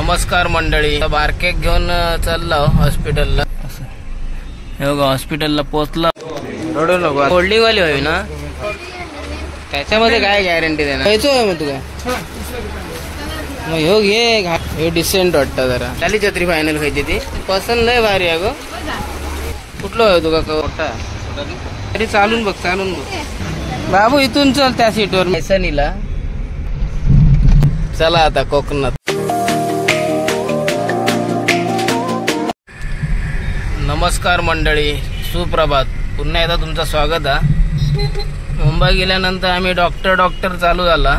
नमस्कार मंडळी, बारकेक घेऊन चाललो हॉस्पिटलला. हे बघा हॉस्पिटलला पोहोचलो. रडू नको, फोल्डिंग वाली हवी ना, त्याच्यामध्ये काय गॅरंटी देणार? खायचो मग तुका, मग ह्यो घे, ह्यो डिसेंट वाटतं जरा. झाली छत्री फायनल खायची ती पसंत लय भारी आहे गं. कुठलं हवं तुका? मोठा तरी चालून बघ, चालून बघ बाबू. इथून चल त्या सीटवर मैसनीला. चला आता कोकणात. नमस्कार मंडळी, सुप्रभात. पुन्हा एकदा तुमचं स्वागत आहे. मुंबई गेल्यानंतर आम्ही डॉक्टर डॉक्टर चालू झाला.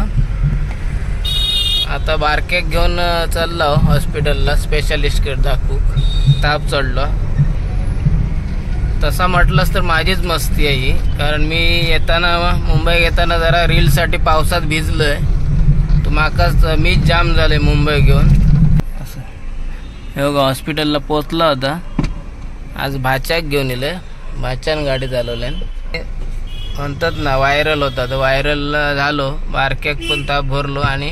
आता बारकेक घेऊन चाललो हॉस्पिटलला स्पेशालिस्टकडे दाखवू. ताप चढलो. तसा म्हटलंच तर माझीच मस्ती आहे ही, कारण मी येताना मुंबई येताना जरा रीलसाठी पावसात भिजलोय, तर माकाच मीच जाम झाले मुंबई घेऊन. असं हे बघा हॉस्पिटलला पोचला होता. आज भाच्याक घेऊन येले, भाच्यान गाडी चालवल्यान. म्हणतात ना व्हायरल होता, तर व्हायरल झालो. बारक्याक पण ताप भरलो आणि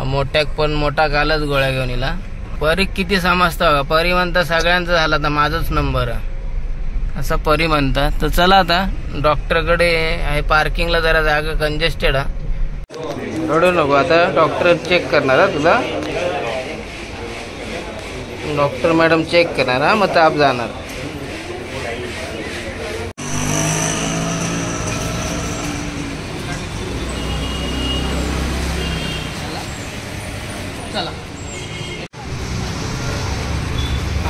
मोठ्याक पण मोठा कालच गोळ्या घेऊन येला. परी किती समजता बघा, परी म्हणता सगळ्यांचा झाला तर माझाच नंबर आहे असं परी म्हणता. तर चला आता डॉक्टरकडे आहे. पार्किंगला जरा जागा कंजेस्टेड आहे. रडू नको, आता डॉक्टर चेक करणार तुला. डॉक्टर मॅडम चेक करणार हा, मग ताप जाणार. चला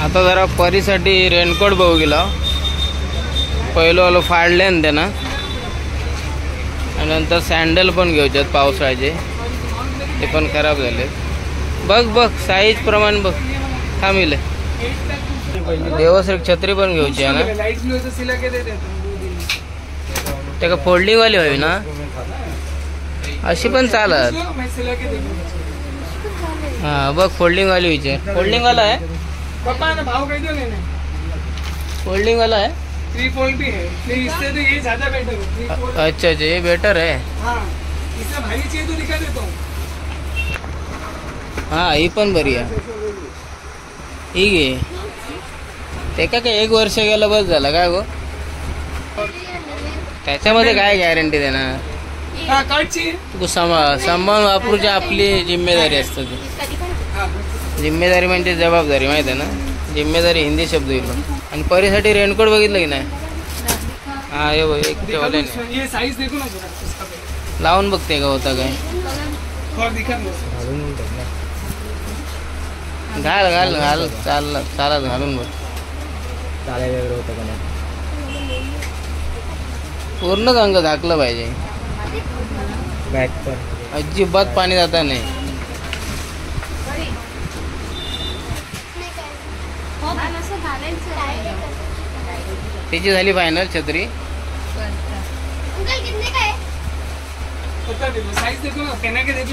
आता जरा परीसाठी रेनकोट बघू गेला. पहिलं आलो फाडले ना त्यांना, आणि नंतर सँडल पण घ्यायच्यात पावसाळ्याचे, ते पण खराब झाले. बघ बघ साईज प्रमाण बघ. थांबिले देवस एक छत्री पण घ्यायची आहे ना, त्या फोल्डिंग वाली हवी ना, अशी पण चालत. हा बघ फोल्डिंग वाली विचार. फोल्डिंग वाला आहे, फोल्डिंग वाला है, थ्री फोल्ड भी है. नहीं इससे तो ये ज्यादा बेटर है. अच्छा अच्छा ये बेटर है. हाँ इससे भारी चाहिए तो दिखा देता हूँ. हाँ ही पण बरी आहे. ठीक आहे, ते का काय एक वर्ष गेलं बस झालं काय गो. त्याच्यामध्ये काय गॅरंटी देणार? तू सांभाळून वापरूची आपली जिम्मेदारी असते. जिम्मेदारी म्हणजे जबाबदारी, माहित आहे ना. जिम्मेदारी हिंदी शब्द येईल. आणि परीसाठी रेनकोट बघितलं की नाही? हा हे बघ एक ठेवलं लावून बघते का होता काय. घाल घाल घाल, चाल चालत घालून बघ पूर्ण अंग झाकलं पाहिजे, अजिबात पाणी जाता नाही. त्याची झाली फायनल छत्री.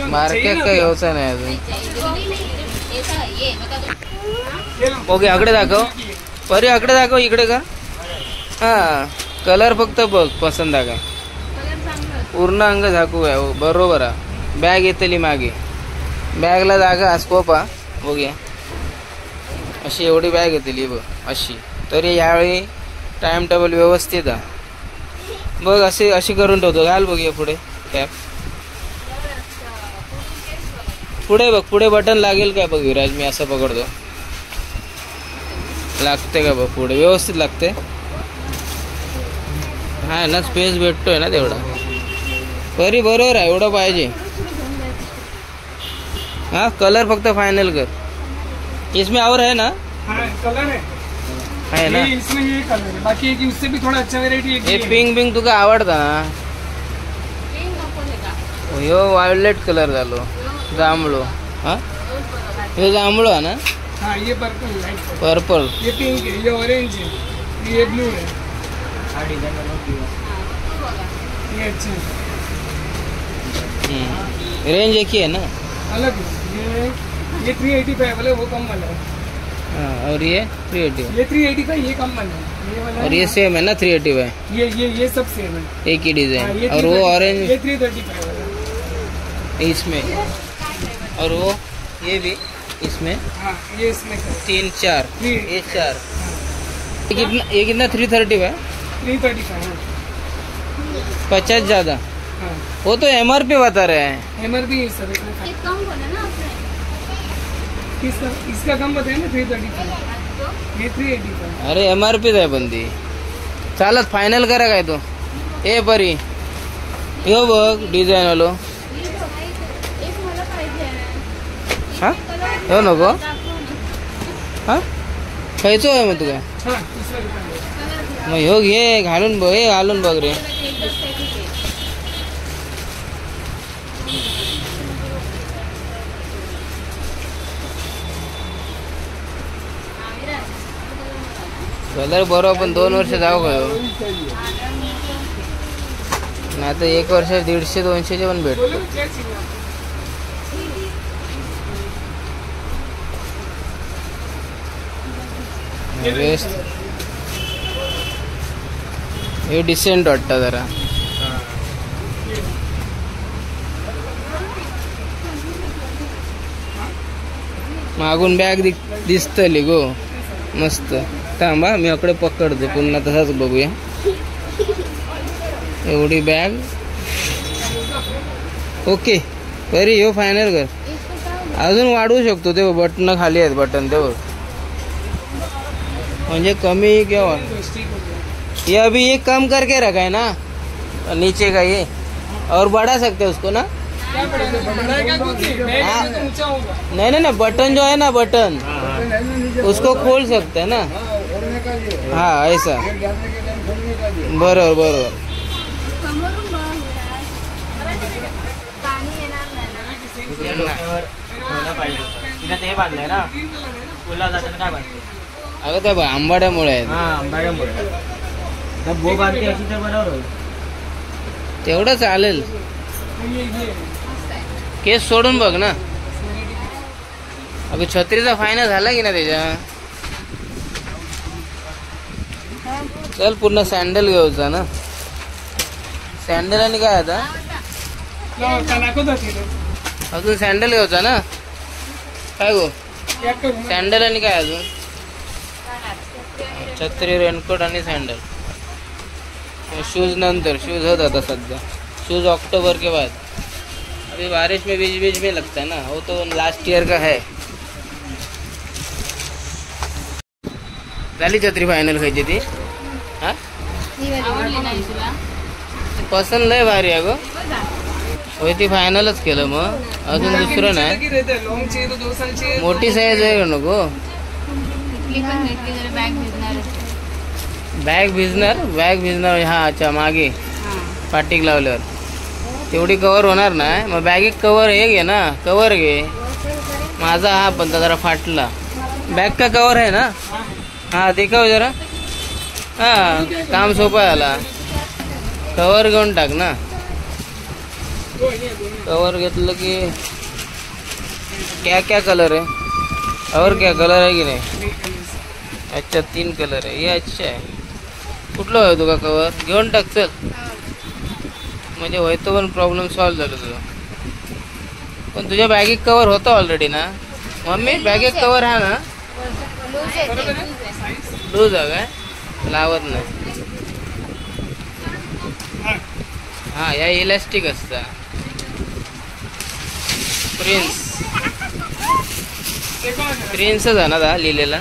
मार्केट काय घ्यायचा नाही अजून. ओके आकडे दाखव परी, आकडे दाखव इकडे का. हा कलर फक्त बघ पसंत आहे का. पूर्ण अंग झाकू आहे बरोबर आहे. बॅग येतली मागे, बॅगला जागा स्कोप हा बघूया. अशी एवढी बॅग येतली बघ अशी. तरी यावेळी टाइम टेबल व्यवस्थित आहे बघ. अशी अशी करून ठेवतो. घाल बघूया पुढे कॅप. पुढे बघ, पुढे बटन लागेल काय बघ विराज. मी असं पकडतो, लागते का बघ पुढे व्यवस्थित लागते. हा ना स्पेस भेटतोय ना तेवढा. परी बरोबर आहे, एवढं पाहिजे. हा कलर फक्त फायनल कर. इसमें और है ना? हाँ, कलर है, है ना इसमें ये कलर है. बाकी एक उससे भी थोड़ा अच्छा वैरायटी है. हे पिंक बिंक तुका आवडता ना? ह्यो वायोलेट कलर झालो, जांभळो. हा ह्यो जांभळो आहे ना. हाँ ये पर्पल, लाइट पर्पल. ये पिंक है, ये ऑरेंज है, ये ब्लू है. ये अच्छा है. रेंज एक ही है ना? अलग है. ये 385 वाला, वो कम वाला है. हाँ और ये 380, ये 385, ये कम वाला है, ये वाला. और ये सेम है ना 385? ये सब सेम है, एक ही डिजाइन. और वो ऑरेंज ये 335 वाला इसमें, और वो ये भी इसमें। हाँ, ये इसमें 3 4 ये 4। कितना ये कितना? 335। 335 50 ज़्यादा। हाँ। वो तो MRP बता रहे हैं। MRP sir कम बोला ना आपने। इसका इसका कम बताया ना, 335 ये 385। अरे MRP आहे पण ती। चालत फायनल करा काय तो। ए परी यो बघ डिझाईन वालो। हा हो नको। हा खयचो आहे मग तुका? मग ह्यो घे, घालून बघ, हे घालून बघ रे। कलर बरोबर पण 2 वर्ष जाऊ गयो नाही तर 1 वर्ष 150-200 पण भेटतो। हे डिसेंट वाटतं जरा। मागून बॅग दिसतली गो मस्त। थांबा मी अकडे पकडतो पुन्हा तसाच बघूया। एवढी बॅग ओके बरी ह्यो फायनल कर। अजून वाढवू शकतो ते बटन खाली आहेत, बटन ते म्हणजे कमी किंवा ये अभी ये कम करके रखा है ना नीचे का ये, और बढ़ा सकते हैं उसको ना। नहीं नहीं नहीं, बटन जो है ना बटन उसको खोल सकते हैं ना। हाँ ऐसा बरोबर बरोबर। अगं त्या आंबाड्यामुळे तेवढं चालेल। केस सोडून बघ ना। अगं छत्रीचा फायनल झाला की ना त्याच्या। चल पूर्ण सँडल घेऊचा ना। सँडल आणि काय आता अजून सँडल घेऊचा ना काय गो? सँडल आणि काय अजून? छत्री, रेनकोट आणि सँडल। शूज नंतर, शूज होत आता सध्या। शूज अक्टूबर के बाद, अभी बारिश में बीच बीच में लगता है ना, वो तो लास्ट ईयर का है। झाली छत्री फायनल खायची ती? हा पसंत लय भारी आहे गो। होय ती फायनलच केलं मग, अजून दुसरं नाही। मोठी साईज आहे का नको? बॅग भिजणार, बॅग भिजणार। हा अच्छा मागे पाटीक लावल्यावर तेवढी कवर होणार नाही। मग बॅग एक कवर हे घे ना, कवर घे। माझा हा पण जरा फाटला। बॅग का कवर आहे ना? हा देखाव जरा। हा काम सोपं झाला। कवर घेऊन टाक ना। कवर घेतलं की क्या क्या कलर है और क्या कलर है की नाही? अच्छा 3 कलर आहे। हे अच्छा आहे। कुठलं आहे तुका कवर? घेऊन टाक चल, म्हणजे होय तो पण प्रॉब्लेम सॉल्व झाला तुझा। पण तुझ्या बॅगेत कवर होता ऑलरेडी ना मम्मी? बॅगेत कवर हा ना? लूज आहे काय? लावत नाही। हा या इलास्टिक असता। प्रिन्स प्रिन्सच आहे ना दा लिहिलेला?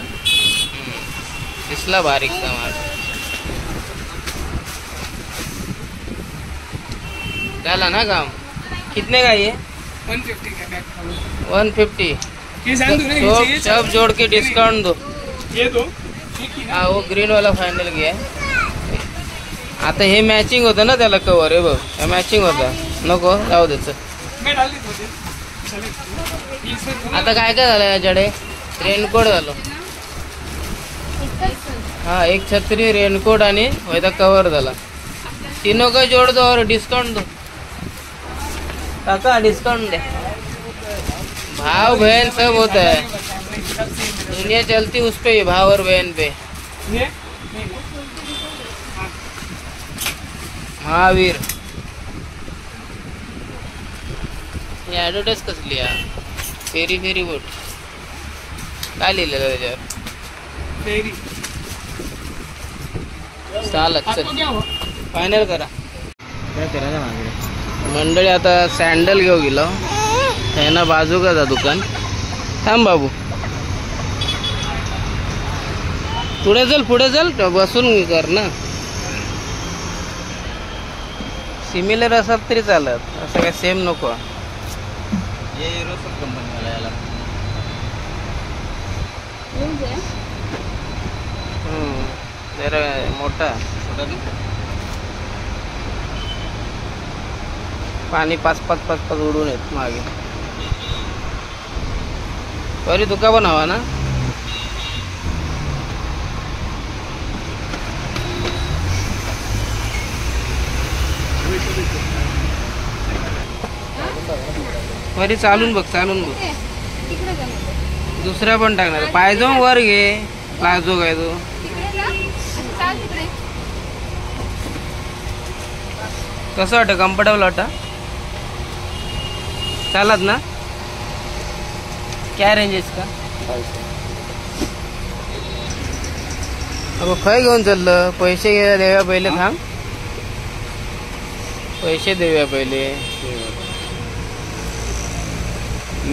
दिसला बारीकसा माल। झाला ना काम? कितने का ये? 150 का बैग। 150 सब जोड़ के डिस्काउंट दो। ये दो। हाँ वो ग्रीन वाला फायनल गया। आता हे मॅचिंग होतं ना त्याला कवर, हे बघ मॅचिंग होता। नको जाऊ द्यायचं। आता काय काय झालं याच्याकडे? रेनकोट झालं। हा एक छत्री, रेनकोट आणि वैदा कवर झाला। तीनों का जोड़ दो और डिस्काउंट दो काका, डिस्काउंट दे। भाव बहन सब होता है, दुनिया चलती उस पे ही, भाव और बहन पे। महावीर ही ॲडव्हर्टाईज कसली आहे? फेरी फेरी बोट काय लिहिलेलं त्याच्यावर? फेरी. चालत चल. आपको क्या हुआ? फायनल करा मंडळी. आता सँडल घेऊ गेलो त्यांना बाजू का दुकान. थांब बाबू, पुढे चल, पुढे चल, बसून कर ना. सिमिलर असत तरी चालत, असं काय सेम नको. जरा मोठा. पाणी पाच पाच पाच पाच उडून येत मागे. परी तुका पण हवा ना? परी चालून बघ, चालून बघ. दुसऱ्या पण टाकणार. पायजो वर घे, प्लाझो काय तो. कसं वाटतं? कम्फर्टेबल वाटतं? चालत ना? क्या रेंज इसका? अगं खय घेऊन चाललं? पैसे देऊया पहिले, थांब, पैसे देऊया पहिले.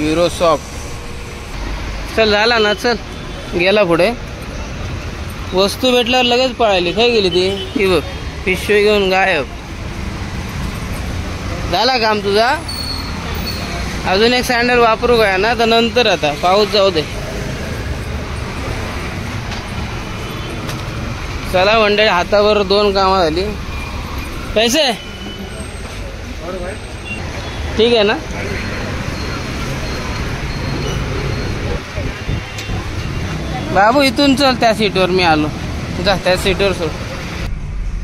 युरोसॉफ्ट. चल झाला ना, चल गेला पुढे. वस्तू भेटल्यावर लगेच पळाली. खय गेली ती? ती बघ पिशवी घेऊन गायब. झाला काम तुझा? अजून एक सँडल वापरू काय ना तर नंतर, आता पाऊस जाऊ दे. चला मंडळी, हातावर दोन कामं झाली. पैसे ठीक आहे ना? बाबू इथून चल, त्या सीटवर मी आलो, जा त्या सीटवर सोड.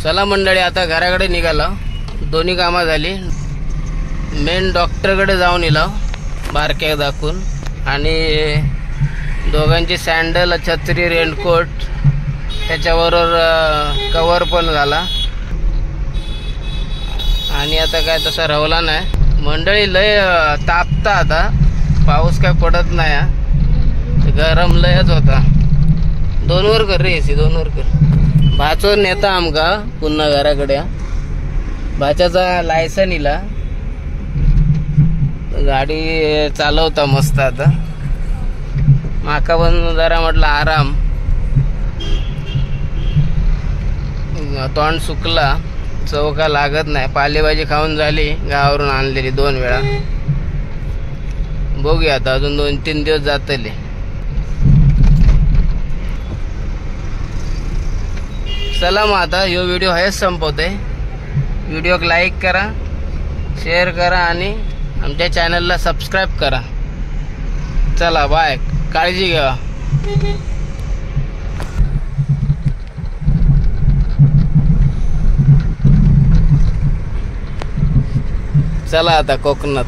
चला मंडळी, आता घराकडे निघाला. दोन्ही कामं झाली. मेन डॉक्टरकडे जाऊन इला बारक्या दाखवून, आणि दोघांची सँडल, छत्री, रेनकोट, त्याच्याबरोबर कवर पण झाला. आणि आता काय तसा रवला नाही मंडळी. लय तापता आता, पाऊस काय पडत नाही, गरम लयच होता. दोनवर कर रे एसी, दोनवर कर. भाचो नेता आमका पुन्हा घराकडे. भाच्याचा लायसन इला, गाडी चालवता मस्त. आता माका पण जरा म्हटलं आराम, तोंड सुकला, चव का लागत नाही. पालेभाजी खाऊन झाली गावावरून आणलेली 2 वेळा. बघूया आता अजून 2-3 दिवस जातले. चला मग आता ह्यो व्हिडिओ हेच संपवते. व्हिडिओक लाईक करा, शेअर करा आणि आमच्या चॅनलला सबस्क्राईब करा. चला बाय, काळजी घ्या. चला आता कोकणात.